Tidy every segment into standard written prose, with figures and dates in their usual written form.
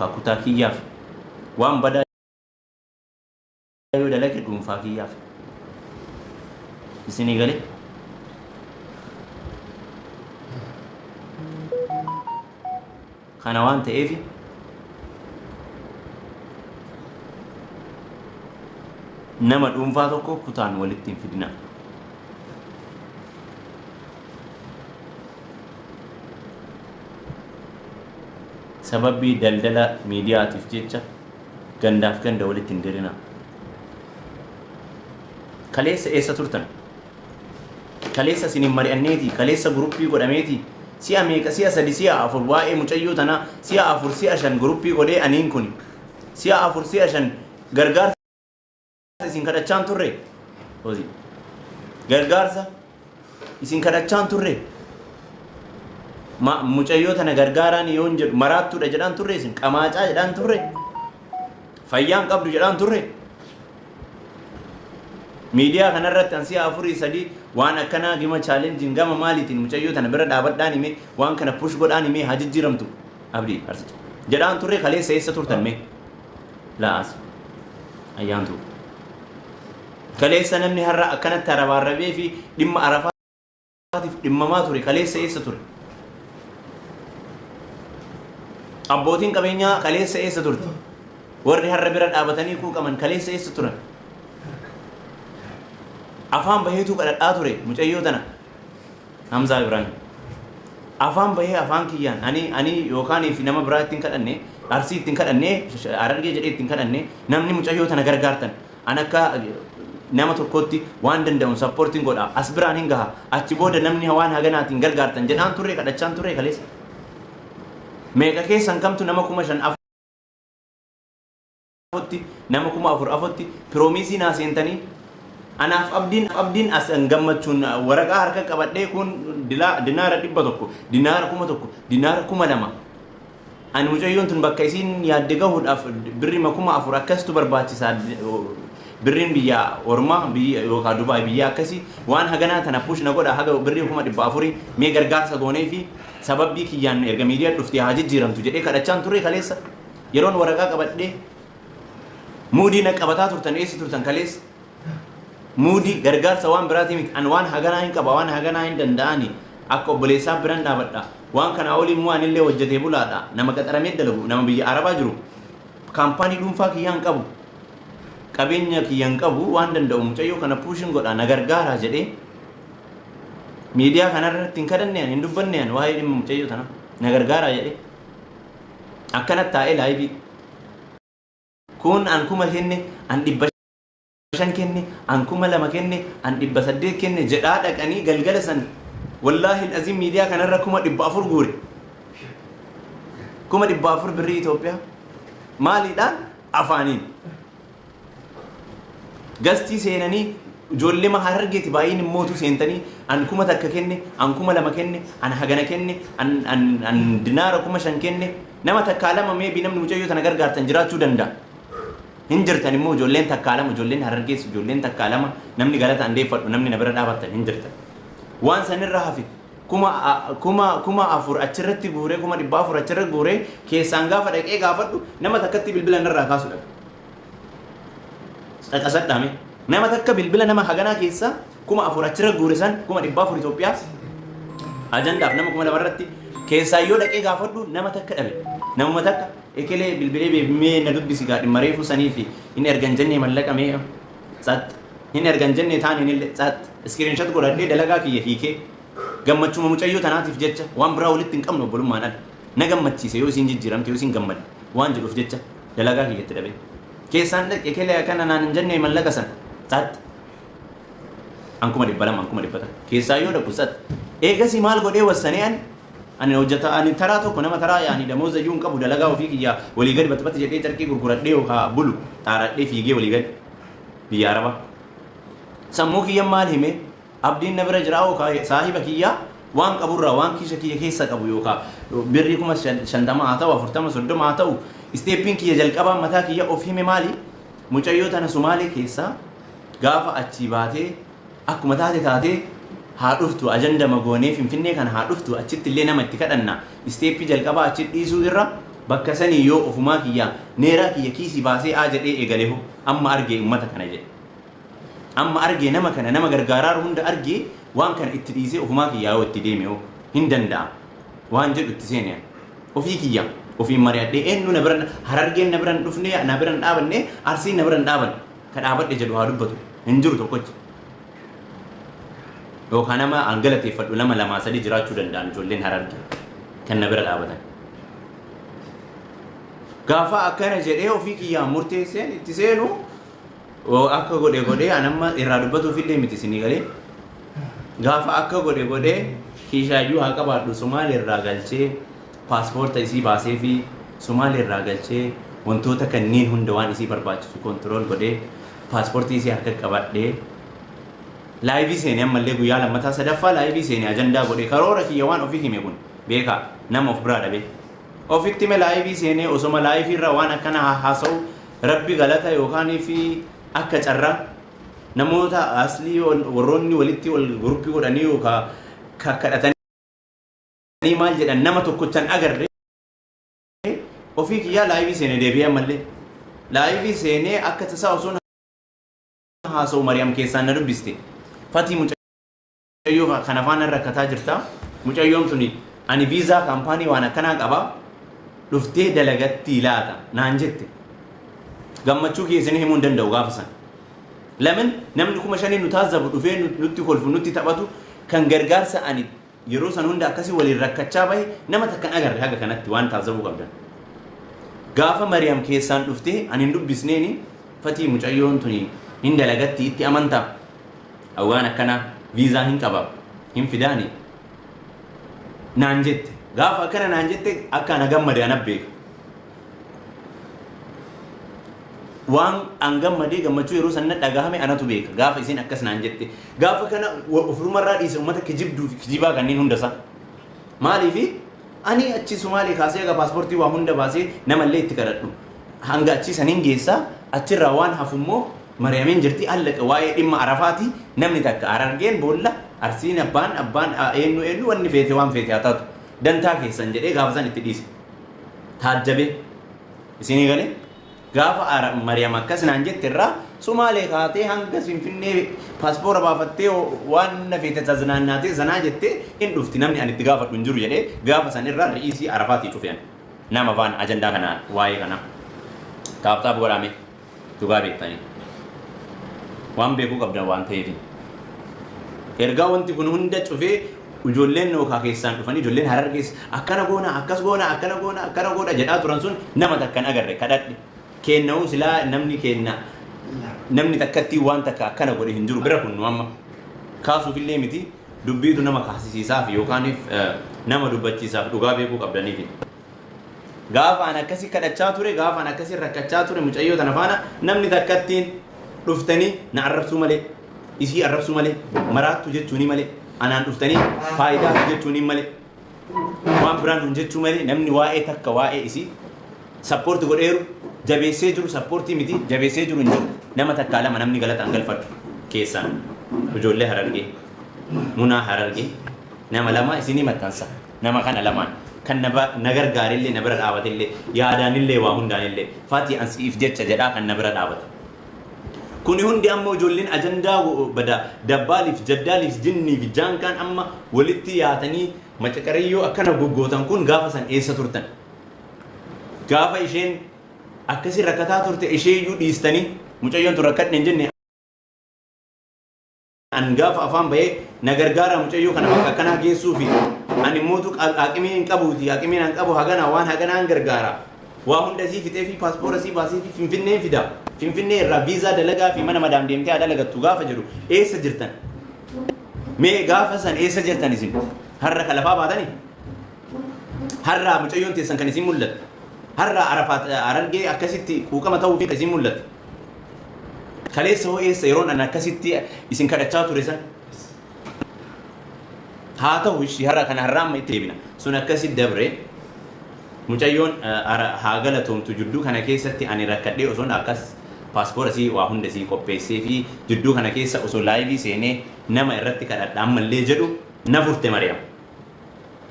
Kutaa kiyyaaf. Waan badaa yoo dalage dhuunfaa kiyyaaf. Isinii galee? Kana waan ta'eef nama dhuunfaa tokko kutaan walitti hin fidinaa. Sababii daldala miidiyaatiif jecha gandaaf ganda walitti hin dirinaa. Kaleessa eessa turtan? Kaleessa isiniin mari'anneeti, kaleessa guruppii godhameeti, si'a meeqa, si'a sadi, si'a afur waa'ee mucayyoo tanaa si'a afur, si'a shan guruppii godhee aniin kuni si'a afur, si'a shan gargaarsa isin kadhachaan turre. Hojii. Gargaarsa isin kadhachaan turre. Ma mucayyoo tana gargaaraan yoon jedhu maraattuudha jedhaan turre, isin qamaacaa jedhaan turre. Fayyaan qabdu jedhaan turre. Miidiyaa kanarratti an si'a afurii sadii waan akkanaa gima challengeiin gama maaliitiin mucayyoo tana bira dhaabadhaan himee, waan kana push godhaan himee, haa jijjiiramtu abdii arsicha jedhaan turre. Kaleessa eessa turtan mee? La'aas ayyaantu kaleessa namni har'a akkanatti arabaarrabee fi dhimma arafaatiif dhimmamaa ture kaleessa eessa ture? Abbootiin qabeenyaa kaleessa eessa turte? Warri har'a bira dhaabatanii quuqaman kaleessa eessa turan? Afaan baheetu kadhadhaa ture mucayyoo tana. Hamzaa Ibrahim. Afaan bahee afaan kiyyaan ani yookaan fi nama biraa ittiin kadhanne, Arsii ittiin kadhanne, Harargee jedhee ittiin kadhanne, namni mucayyoo tana gargaartan an akka nama tokkotti waan danda'uun supportiin godha, as biraan hin gaha, achi booda namni waan haganaatiin gargaartan jedhaan turre, kadhachaan turre kaleessa. Meeqa keessan kamtu nama 5,000 afotti, nama 4,000 afotti promise naa seentanii anaaf abdiin as gammachuun waraqaa harka qabadhee kun dinaara 100, dinaara 1,000, dinaara 2,000, ani mucayyoon tun bakka isiin yaadde gahuudhaaf birrima 4,000 akkasitu barbaachisaa, birriin biyya ormaa, biyya yookaan Dubaay, biyya akkasii waan haganaa tana push na godha, haga birrii 400,000 mee gargaarsa goonee fi sababbii kiyyaan erga miidiyaa dhuftee haa jijjiiramtu jedhee kadhachaan turre kaleessa. Yeroon waraqaa qabadhee muudii na qabataa turtan eessa turtan kaleessa? Muudii gargaarsa waan biraatii miti, an waan haganaa hin qaba, waan haganaa hin danda'ani, akka obboleessaa biran dhaabadha, waan kanaa olii immoo anillee hojjetee bulaadha, nama qaxaramee dalagu, nama biyya arabaa jiru, kaampaanii dhuunfaa kiyyaa hin qabu, qabeenya kiyya hin qabu, waan danda'u mucayyoo kana pushin godha, na gargaaraa jedhee miidiyaa kanarratti hin kadhanne, hin dubbanne an waa'ee dhimma mucayyoo tanaa na gargaaraa jedhee akkanatti taa'ee live kun an 1,000 kenne, an 500 kenne, an 2,000 kenne, an 800 kenne jedhaa dhaqanii galgala san wallaahi aziim miidiyaa kanarra 400,000 guure. 400,000 birrii Itoophiyaa maaliidhaan? Afaaniin. Guestii seenanii ijoollee Harargeeti baay'een immootu seentanii an 1,000 kenne, an 2,000 kenne, an hagana kenne, an dinaara 5,000 kenne. Nama takkaa lama maybe namni mucayyoo tana gargaartan jiraachuu danda'a. Hin jirtan immoo ijoolleen takkaa lama, ijoolleen Harargeessu, ijoolleen takkaa lama, namni galata an deeffadhu, namni na bira dhaabattan hin jirtan. Waan sanirra hafe kuma 4,000 achirratti guuree, 400,000 achirratti guuree keessaan gaafa dhaqee gaafadhu nama takkatti bilbila narraa kaasu dhabe. Caqasadhaame. Nama takka bilbila nama haganaa keessaa 4,000 achirra guure san, 400,000 Itoophiyaa ajandaaf nama 2,000 irratti keessaa yoo dhaqee gaafadhu nama takka dhabe. Namuma takka ekelee bilbilee beebimee na dubbisi gaa dhimma reefuu sanii fi hin ergan jennee mallaqa mee tsat hin ergan jennee taan hin illee tsat screenshot godhadhee dalagaa kiyya hiikee gammachuma mucayyoo tanaatiif jecha, waan biraa walitti hin qabnu, obbolummaan ala na gammachiise yoo isiin jijjiiramte, yoo isiin gammadde waan jedhuuf jecha dalagaa kiyyatti dhabe. Keessaan dhaqe ekelee akkana naan hin jennee mallaqa san tsat an 200,000, an 100,000 keessaa yoo dhaqu tsat. Eegasii maal godhee wassanee? Ani hojjeta, ani taraa tokko nama taraa yaani damooza iyyuu hin qabu, dalagaa ofii kiyyaa walii gadi baxxaxxi jedhee carqii gurguradhee yookaan bulu xaaradhee fiigee walii gadi biyya arabaa. Sammuu kiyya maal hime? Abdiin na bira jira yookaan saahiba kiyyaa waan qaburraa, waan kiisha kiyya keessa qabu yookaan birrii 50,000 haa ta'u, 40, 30 haa ta'u, stepiin kiyya jalqabaa mataa kiyya of hime maali? Mucayyoo tana Sumaalee keessaa gaafa achii baatee akkuma taate taatee haa dhuftu, ajanda magoonee Finfinnee kana haa dhuftu, achitti illee nama itti kadhanna, step jalqabaa achi dhiisuu irra Bakka sanii yoo ofumaa kiyya neeraa kiyya kiisii baasee aa jedhee eegale hoo, amma argee ummata kana jedhe. Amma argee nama kana, nama gargaaraaru hunda argee, waan kana itti dhiisee ofumaa kiyyaa yoo itti deeme hoo, hin danda'a waan jedhu itti seene. Ofii kiyya ofiin mari'adhee, eenyu na bira, Harargeen na bira hin dhufne, na bira hin dhaabanne, Arsiin na bira hin dhaabanne. Ka dhaabadhe jedhu haa dubbatu, hin jiru tokkochi. Yookaan nama an galateeffadhu nama lamaa sadii jiraachuu danda'an, ijoolleen Hararge kan na bira dhaabatan. Gaafa akkana jedhee ofii kiyyaan murteesseen itti seenu, akka godhe godhee, an amma irraa dubbatuuf illee miti, isinii galee. Gaafa akka godhe godhee, kiishaayyuu haa qabaadhu, Sumaalee irraa galchee paaspoorta isii baasee fi Sumaalee irraa galchee wantoota kanneen hunda waan isii barbaachisu control godhee, paaspoortii isii harka qabadhee live seenee, ammallee guyyaa lammataa sadaffaa live seenee ajandaa godhee, karoora kiyya waan ofii hime kun beekaa, nama of biraa dhabee. Ofitti hime, live seenee osoma live irra waan akkana haasa'u, Rabbi galata yookaan fi akka carraa namoota aslii warroonni walitti wal group godhanii yookaan kadhatanii maal jedhan, nama tokkochan agarre. Ofii kiyyaa live seenee deebi'ee, ammallee live seenee akka tasaa osoo haasa'u Mariyaam keessaan na dubbiste. Fatii, mucayyoo kana faana rakkataa jirta. Mucayyoon tuni ani viizaa company waan akkanaa qaba, dhuftee dalagatti laata naan jette. Gammachuu keessanii himuu hin danda'u gaafa sana. Lamin namni 5,000 nu taazzabu dhufee nutti kolfu, nutti taphatu, kan gargaarsa ani yeroo san hunda akkasii waliin rakkachaa bahe, nama takkan agarre haga kanatti waan taazzabuu qabdan. Gaafa Mariyaam keessaan dhuftee ani hin dubbisneeni, "Fatii, mucayyoon tuni hin dalagatti, itti amantaa? Waan akkanaa viizaa hin qaba, hin fidaani," naan jette. Gaafa akkana naan jette akka ana gammade ana beeka. Waan an gammadee, gammachuu yeroo san na dhagahame anatu beeka gaafa isin akkas naan jette. Gaafa kana ofumarraa dhiise uummata kijibduu fi kijibaa kanneen hundasaa. Maaliifi ani achi Sumaalee kaasee aga paaspoortii waa hunda baasee namallee itti kadhadhu. Hanga achi saniin geessaa, achirraa waan hafu immoo Mariyaamiin jirti allaqa. Waa'ee dhimma Arafaati namni takka, Harargeen boolla, Arsiin abbaan abbaan, eenyu eenyu, wanni feete waan feete haa taatu, dantaa keessan jedhee gaafa san itti dhiise. Taajjabee isinii galee, gaafa Mariyaam akkas naan jette irraa Sumaalee kaatee hanga Finfinnee paaspoora baafattee waan na feete taznaannaatee zanaa jettee hin dhufti, namni ani itti gaafadhu hin jiru jedhee gaafa san irraa ri'isii Arafaatii cufeen. Nama afaan ajandaa kana waa'ee kana tap tap godhame, dhugaa beektanii waan beekuu qabdan waan ta'eef. Ergaa wanti kun hunda cufee, ijoolleen nookaa keessaan dhufanii, ijoolleen Harar keessa akkana goona, akkas goona, akkana goona, akkana goona jedhaa turan sun nama takkan agarre. Kadhadhe kenna'uu silaa namni kenna, namni takkatti waan takka akkana godhe hin jiru. Bira kun nu amma kaasuufillee miti, dubbiitu nama kaasisiisaaf yookaan nama dubbachiisaaf, dhugaa beekuu qabdaniif. Gaafa an akkasii kadhachaa ture, gaafa an akkasii rakkachaa ture mucayyoo tana faana, namni takkattiin dhuftanii na arrabsuu malee, isii arrabsuu malee, maraattu jechuuni malee, anaan dhuftanii faayidaa jechuuni malee, waan biraan hin jechuu malee, namni waa'ee takka waa'ee isii support godheeru, jabeessee jiru, support miti, jabeessee jiru hin jiru. Nama takkaa lama namni galataan galfadhu keessaan ijoollee Harargee, Munaa Harargee, nama lama isinii maxxansa. Nama kana lamaan kan na gargaarillee, na bira dhaabatillee, yaadaanillee, waa hundaanillee, "Fati, an siif jecha," jedhaa kan na bira dhaabate. Kuni hundi amma ijoolleen ajandaa bada dabbaaliif jaddaaliif jinniif jaankaan amma walitti yaatanii macaqariyyoo akkana goggootan kun gaafa san eessa turtan? Gaafa isheen akkasii rakkataa turte ishee iyyuu dhiistanii, mucayyoon tun rakkadhe hin jenne. An gaafa afaan bahee "Na gargaara, mucayyoo kana bakka akkanaa geessuu fi ani mootu aqimii hin qabuuti, aqimiin an qabu hagana, waan haganaan gargaara, waa hunda isii fixee fi paaspoora isii baasee fi Finfinnee fida, Finfinnee irraa viizaa dalagaa fi mana madaam deemtee haa dalagattu," gaafa jedhu eessa jirtan? Mee gaafa san eessa jirtan isin? Har'a ka lafaa baatanii, har'a mucayyoon teessan kan isin mul'atu, har'a Arafaat Harargee akkasitti quuqama ta'uu fi kan isin mul'atu. Kaleessa hoo eessa, yeroon an akkasitti isin kadhachaa ture san? Haa ta'u, ishii har'a kana har'a amma itti deebina. Sun akkasi dabre. Mucayyoon haa galatoomtu, jidduu kana keessatti ani rakkadhee osoon akkas paaspoora isii waa hunda isii qopheessee fi jidduu kana keessa osoo live seenee nama irratti kadhadha ammallee jedhu na furte Mariyaam.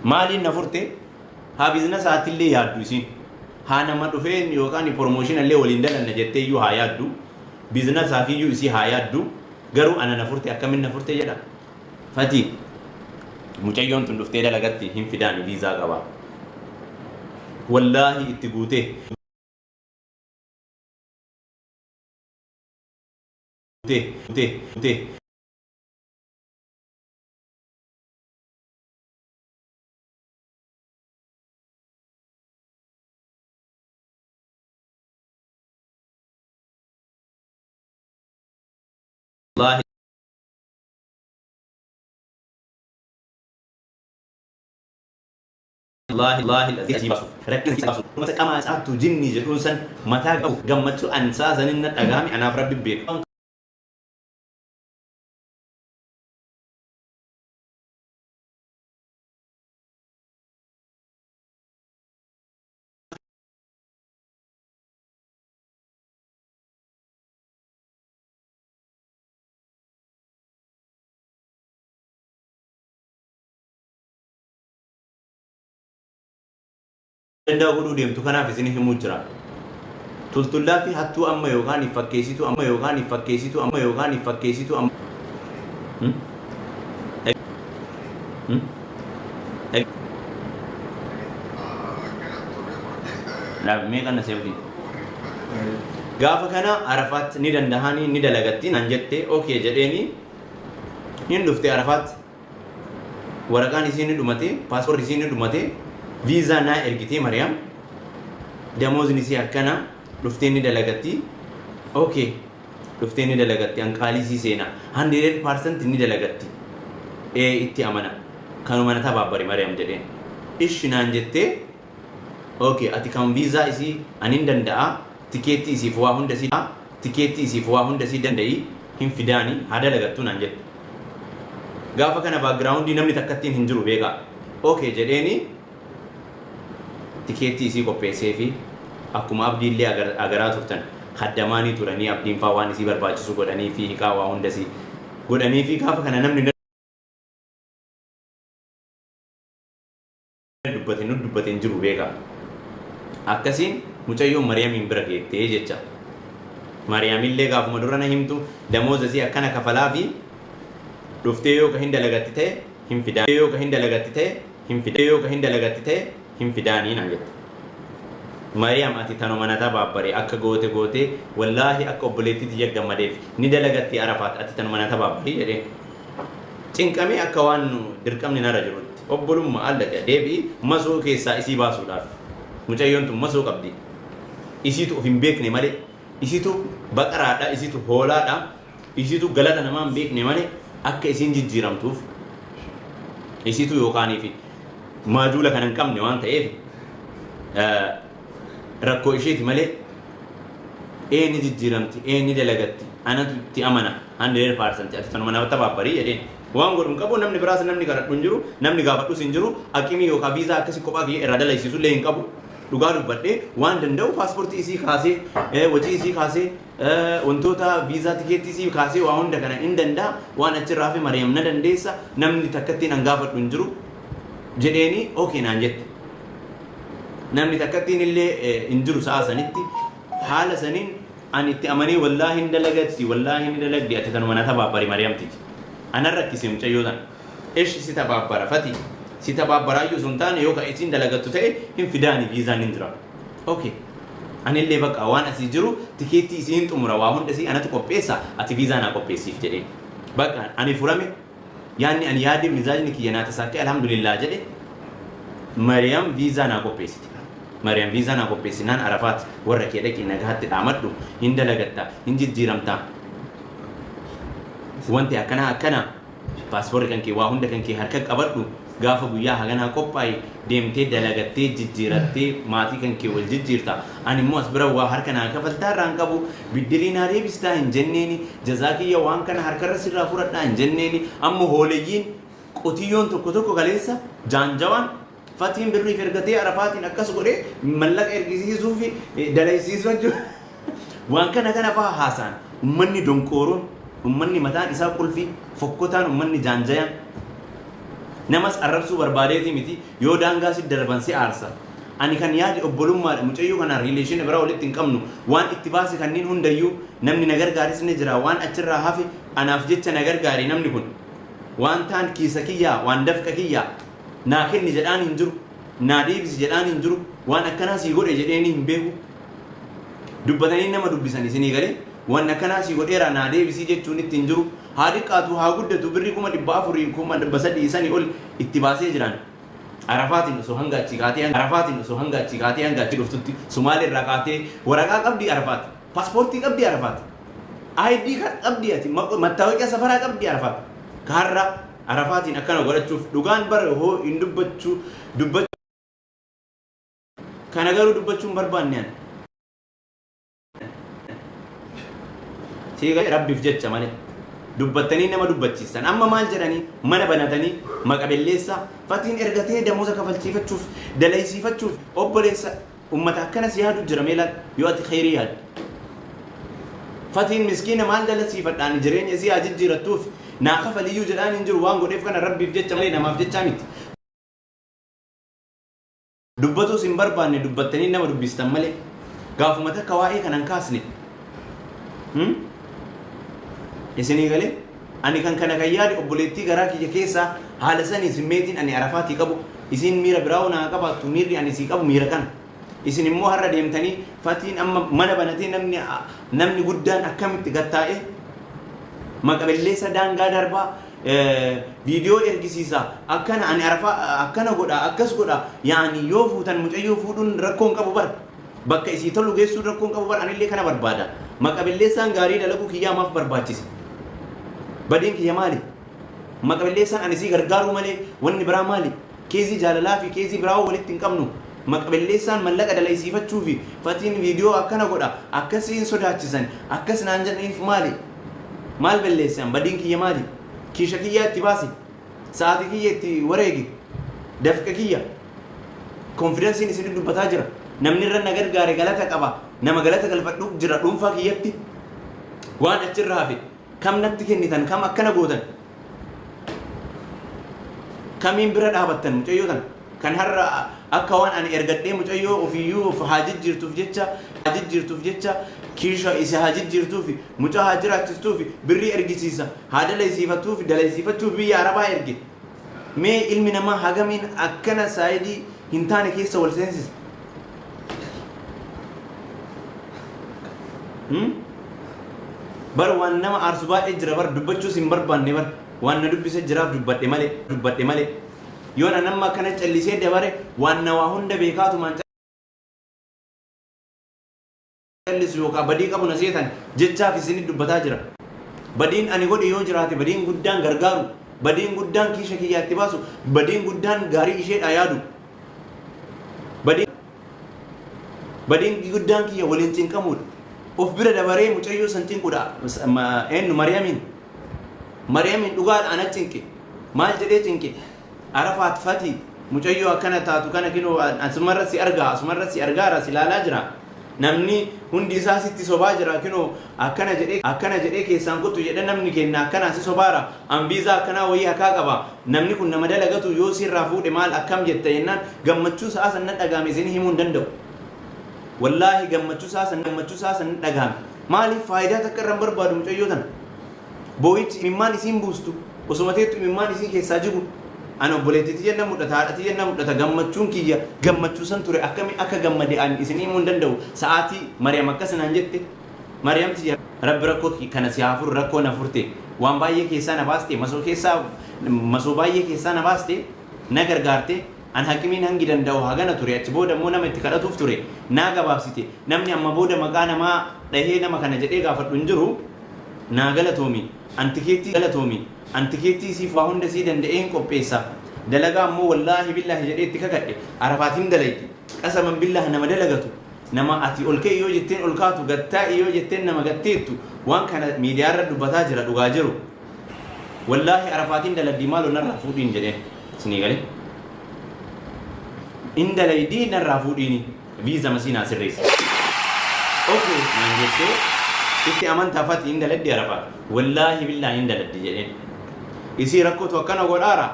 Maaliin na furte? Haa business aatillee yaaddu isiin. Haa nama dhufeen yookaan promotion illee waliin dalanna jettee iyyuu haa yaaddu. Businessaaf iyyuu isii haa yaaddu. Garuu ana na furte, akkamin na furte jedha. Fati, mucayyoon tun dhuftee dalagatti hin fidaani, viizaa qaba. Wallaahi itti guutee. Guutee, guutee, guutee. Wallaahi. Wallaahi wallaahi asii baasu rakkina asii baasu uummata qamaa caattu jinni jedhuun san mataa qabu gammachuu an saa sanin na dhagahame anaaf rabbi beeku. Danda'a godhuu deemtu kanaaf isin himuu jira. Tultullaa fi hattuu amma yookaan fakkeessituu amma yookaan fakkeessituu amma yookaan fakkeessituu amma. Hmm? Hmm? Laaf mee kana seefti. Gaafa kana Arafaat ni dandahanii ni dalagatti naan jette, okay jedheeni. Hin dhufte Arafaat, waraqaan isii ni dhumate, paaspoorri isii ni dhumate, viizaa naa ergitee Mariyaam. Damoozni isii akkana, dhuftee ni dalagatti. Okay, dhuftee ni dalagatti, an qaalii isii seena. 100% ni dalagatti. Ee, itti amana. Kanuma na tabaabbari Mariyaam jedheen. Ishi naan jettee, okay, ati kan viizaa isii anin danda'a, tikeettii isiif waa hunda isii, tikeettii isiif waa hunda isii danda'i, hin fidaani, haa dalagattu naan jette. Gaafa kana backgroundii namni takkattiin hin jiru beekaa. Okay jedheeni, tikeettii isii qopheessee fi akkuma abdiillee agaraa turtan haddamaanii turanii, abdiin faa waan isii barbaachisu godhanii fi hiqaa waa hunda isii godhanii fi gaafa kana namni dubbate nu dubbate hin jiru beekaa. Akkasiin mucayyoon Mariyamiin bira geettee jecha. Mariyaamillee gaafuma dura na himtu damooza isii akkana kafalaa fi dhuftee yoo ka hin dalagatti ta'e hin fidaa, yoo ka hin dalagatti ta'e hin fidaa, yoo ka hin dalagatti ta'e hin fidaanii naan jette. Mariyaam, ati tanuma na tabaabbare, akka goote gootee wallaahi akka obboleettii tiyya gammadeef ni dalagatti Arafaat, ati tanuma na tabaabbarii jedheen. Cinqamee akka waan dirqamni narra jirutti obbolummaa allaqa deebi'i masoo keessaa isii baasuudhaaf. Mucayyoon tun masoo qabdi. Isiitu of hin beekne malee, isiitu baqaraadha, isiitu hoolaadha, isiitu galata namaa hin beekne malee akka isiin jijjiiramtuuf isiitu yookaanii fi maajuula kana hin qabne waan ta'eef rakkoo isheeti malee ee ni jijjiiramti, ee ni dalagatti, anatu itti amana 100%, ati tanuma nama tabaabbarii jedheen. Waan godhu hin qabu, namni biraas namni kadhadhu hin jiru, namni gaafadhus hin jiru, aqimii yookaan viizaa akkasii kophaa kiyya irraa dalaysiisu illee hin qabu. Dhugaa dubbadhee waan danda'u paaspoortii isii kaasee, wacii isii kaasee, wantoota viizaa tikeettii isii kaasee waa hunda kana hin danda'a. Waan achirraa hafe Mariyaam na dandeessa, namni takkattiin an gaafadhu hin jiru jedheeni, okay naan jette. Namni takkattiin illee hin jiru sa'a sanitti. Haala saniin ani itti amanee, wallaahi hin dalagatti, wallaahi ni dalagdi, ati tanuma na tabaabbari Mariyamtiti. Anan rakkise mucayyoo tana. Ishi si tabaabbara fati. Si tabaabbaraayyuu osoo hin taane yoo ka isiin dalagattu ta'e hin fidaani, viizaan hin jira. Okay. Anillee bakka waan asii jiru tikeettii isii hin xumura, waa hunda isii anatu qopheessa, ati viizaa naa qopheessiif jedheen. Bakka ani furame, yaanni ani yaade, mizaajni kiyya naa tasaakkee, alhamdulillah jedhe. Mariyam viizaa naa qopheessite. Mariyam viizaa naa qopheessinaan Arafaat warra kee dhaqii nagaatti dhaamadhu, hin dalagatta, hin jijjiiramta. Wanti akkanaa akkana, paaspoorri kan kee waa hunda kan kee harka qabadhu, gaafa guyyaa haganaa qophaa'e deemtee dalagattee jijjiirattee maatii kan kee wal jijjiirta. Ani immoo as bira waa harka naa kafaltaa irraa hin qabu, biddirii naa deebistaa hin jenneeni, jazaa kiyya waan kana harkarra sirraa fudhadhaa hin jenneeni. Ammoo hooleyyiin qotiyyoon tokko tokko kaleessa jaanjawaan Fatiin birriif ergatee Arafaatiin akkas godhee mallaqa ergisiisuu fi dalaysiisuu jechuudha. Waan kana kana fa'aa haasa'an. Ummanni donqooroon, ummanni mataan isaa qulfii, fokkotaan, ummanni jaanjayaan. Namas arrabsuu barbaadeetii miti, yoo daangaa si darban si aarsa. Ani kan yaade obbolummaadha. Mucayyoo kanaan relation biraa walitti hin qabnu. Waan itti baase kanneen hundayyuu namni na gargaaris ni jira. Waan achirraa hafe anaaf jecha na gargaare namni kun. Waan taan kiisa kiyyaa, waan dafqa kiyyaa naa kenni jedhaan hin jiru. Naa deebisi jedhaan hin jiru. Waan akkanaa sii godhe jedheeni hin beeku. Dubbatanii nama dubbisan isinii galee waan akkanaa sii godheera naa deebisii jechuun itti hin jiru. Haa xiqqaatu haa guddatu birrii 400,000 300,000 sanii ol itti baasee jiraan. Arafaatiin osoo hanga achii kaatee Arafaatiin osoo hanga achii kaatee hanga achi dhuftutti Sumaalee irraa kaatee waraqaa qabdii Arafaat. Paaspoortii qabdii Arafaat. ID kan qabdii ati mattaawoqiyaa safaraa qabdii Arafaat. Kaarra Arafaatiin akkana godhachuuf dhugaan bara hoo hin dubbachuu dubbachuu kana garuu dubbachuu hin barbaanne ani. Sii Rabbiif jecha malee. Dubbattanii nama dubbachiistan. Amma maal jedhanii mana banatanii maqa belleessaa fatiin ergatee damooza kafalchiifachuuf dalaysiifachuuf obboleessa ummata akkana si yaadu jira meelaal yoo ati kheyrii yaadde. Fatiin miskiina maal dalasiifadhaan jireenya isii haa jijjiirattuuf naa kafaliyyuu jedhaan hin jiru waan godheef kana Rabbiif jecha malee namaaf jechaa miti. Dubbatuus hin barbaanne dubbattanii nama dubbistan malee. Gaafuma takka waa'ee kana hin kaasne. Isinii galee? Ani kan kana kan yaade obboleettii garaa kiyya keessaa haala sanii simmeetiin ani Arafaatii qabu isiin miira biraa hoo naa qabaattu miirri ani isii qabu miira kana. Isin immoo har'a deemtanii fatiin amma mana banatee namni namni guddaan akkamitti gattaa'ee maqa belleessa daangaa darbaa viidiyoo ergisiisa akkana ani arafaa akkana godha akkas godha yaani yoo fuutan mucayyoo fuudhuun rakkoo hin qabu bar bakka isii tolu geessuun rakkoo hin qabu bar anillee kana barbaada maqa belleessaan gaarii dalaguu kiyyaa maaf barbaachise badiin kiyya maali maqa belleessaan ani isii gargaaruu malee wanni biraa maali keezii jaalalaa fi keezii biraa walitti hin qabnu maqa belleessaan mallaqa dalaysiifachuu fi fatiin viidiyoo akkana godha akkasiin sodaachisan akkas naan jedhaniif maali Maal belleesse an badiin kiyya maali? Kiisha kiyyaa itti baase. Sa'aatii kiyya itti wareege. Dafqa kiyya. Konfidansiin isin dubbataa jira. Namni irra na gargaare galata qaba. Nama galata galfadhu jira dhuunfaa kiyyatti. Waan achirra hafe kam natti kennitan kam akkana gootan. Kamiin bira dhaabattan mucayyoo tana. Kan har'a akka waan ani ergadhee mucayyoo ofiiyyuu of haa jijjiirtuuf jecha haa jijjiirtuuf jecha kiisha isa haa jijjiirtuufi mucaa haa jiraachistuufi birrii ergisiisa haa dalaysiifattuufi dalaysiifachuuf biyya arabaa erge. Mee ilmi namaa hagamiin akkana saayidii hin taane keessa wal seensisa. Hmm? Bar waan nama aarsu baay'ee jira bar dubbachuus hin barbaanne bar waan na dubbise jiraaf dubbadhe malee dubbadhe malee. Yoon an amma akkana callisee dabare waan na waa hunda beekaatumaan callisu yookaan badii qabu na seetan jechaaf isinit dubbataa jira. Badiin ani godhe yoo jiraate badiin guddaan gargaaru, badiin guddaan kiisha kiyyaa itti baasu, badiin guddaan gaarii isheedhaa yaadu. Badiin badiin guddaan kiyya waliin cinqamuudha. Of bira dabaree mucayyoo san cinquudha. Eenyu Mariyamiin. Mariyamiin dhugaadha ana cinqe. Maal jedhee cinqe? Arafaat Fati mucayyoo akkana taatu kana kinoo asumarra si argaa asumarra si argaara si ilaalaa jira. Namni hundi isaa sitti sobaa jira kinoo akkana jedhee akkana jedhee keessaan kottu jedhe namni kenna akkanaa si sobaara an viizaa akkanaa wayii hakaa qaba namni kun nama dalagatu yoo sirraa fuudhe maal akkam jetta jennaan gammachuu sa'aa san na dhagaame isin himuu hin danda'u. Wallaahi gammachuu sa'aa san gammachuu sa'aa san na dhagaame. Maaliif faayidaa takka irra hin barbaadu mucayyoo tana. Boo'ichi imimmaan isiin buustu osuma teettu imimmaan isii keessaa jigu ani obboleettii tiyya na mudhata haadha tiyya na mudhata gammachuun kiyya gammachuu san ture akkami akka gammade ani isin himuu hin danda'u sa'aatii Mariyam akkas naan jette Mariyam tiyya rabbi rakkoo kana si haa furu rakkoo na furte waan baay'ee keessaa na baaste masoo keessaa masoo baay'ee keessaa na baaste na gargaarte an hakimiin hangi danda'u hagana ture achi booda immoo nama itti kadhatuuf ture naa gabaabsite namni amma booda maqaa namaa dhahee nama kana jedhee gaafadhu hin jiru Naa galatoomi an tikeettii galatoomi an tikeettii isiif waa hunda isii danda'ee hin qopheessa dalagaa ammoo wallaahi billaahi jedhee itti kakadhe arafaat hin dalaydi qasaman billaah nama dalagatu nama ati ol ka'i yoo jetteen ol kaatu gad taa'i yoo jetteen nama gad teettu waan kana miidiyaa irra dubbataa jira dhugaa jiru wallaahi arafaatiin daladdi maaloo narraa fuudhiin jedheen isinii galee hin dalaydii narraa fuudhiini Visa masii naa sirreessi. Ok naan jettee itti amantaa fati hin daladdi arafaat wallaahi billaahi hin daladdi jedheen. Isii rakkootu akkana godhaara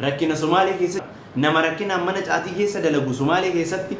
rakkina Somaalee keessa Nama rakkinaan mana caatii keessa dalagu Sumaalee keessatti.